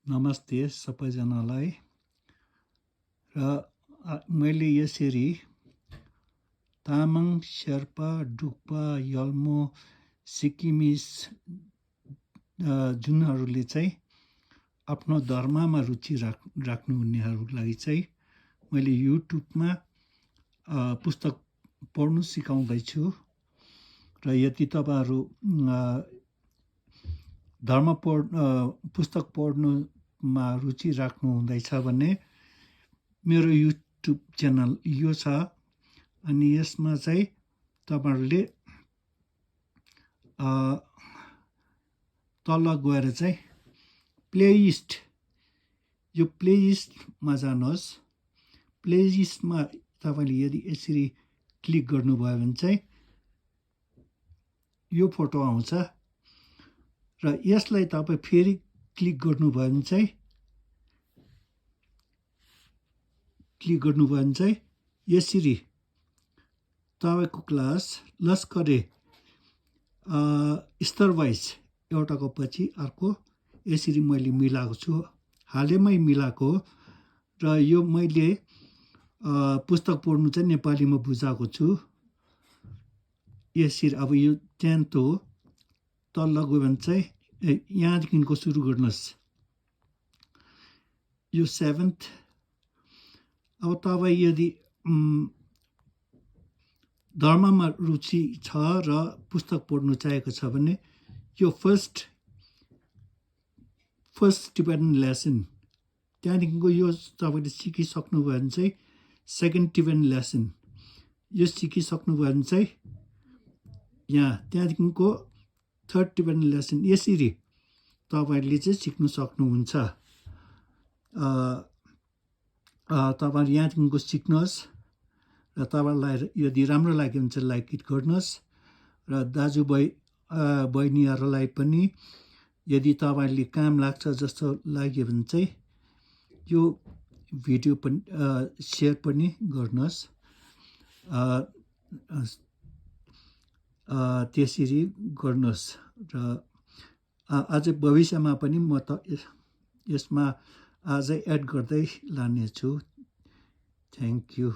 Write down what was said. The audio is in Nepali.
नमस्ते सबैजनालाई र मैले यसरी तामाङ शेर्पा डुक्पा यल्मो सिक्किमिस जुनहरूले चाहिँ आफ्नो धर्ममा रुचि राख्नुहुनेहरूलाई चाहिँ मैले युट्युबमा पुस्तक पढ्नु सिकाउँदैछु र यदि तपाईहरु पुस्तक पढ्नुमा रुचि राख्नु हुँदैछ भने मेरो युट्युब च्यानल यो छ अनि यसमा चाहिँ तपाईहरुले तल गएर चाहिँ प्लेलिस्ट यो प्लेलिस्टमा जानुहोस्। प्लेलिस्टमा तपाईले यदि यसरी क्लिक गर्नुभयो भने चाहिँ यो फोटो आउँछ र यसलाई तपाई फेरि क्लिक गर्नुभयो भने चाहिँ यसरी तपाईको क्लास लस्करे स्तर वाइज एउटाको पछि अर्को यसरी मैले मिलाएको छु। हालैमै मिलाएको र यो मैले पुस्तक पढ्नु चाहिँ नेपालीमा बुझाएको छु। यसरी अब यो 10th हो, तल गयो भने चाहिँ यहाँदेखिको सुरु गर्नुहोस्। यो 7th। अब तपाई यदि धर्ममा रुचि छ र पुस्तक पढ्नु चाहेको छ भने यो फर्स्ट टिबेटन लेसन त्यहाँदेखिको यो तपाईले सिकिसक्नुभयो भने चाहिँ सेकेन्ड टिबेटन लेसन यो सिकिसक्नुभयो भने चाहिँ यहाँ त्यहाँदेखिको थर्ड टिबेटन लेसन यसरी तपाईले चाहिँ सिक्न सक्नुहुन्छ। तपाईहरु यहाँदेखिको सिक्नुहोस् र तपाईलाई यदि राम्रो लाग्यो भने चाहिँ लाइक इट गर्नुहोस् र दाजुभाइ बहिनीहरूलाई पनि यदि तपाईले काम लाग्छ जस्तो लाग्यो भने चाहिँ यो भिडियो पनि शेयर पनि गर्नुहोस्। त्यसरी गर्नुहोस् र अझै भविष्यमा पनि म त यसमा अझै एड गर्दै लानेछु। Thank you.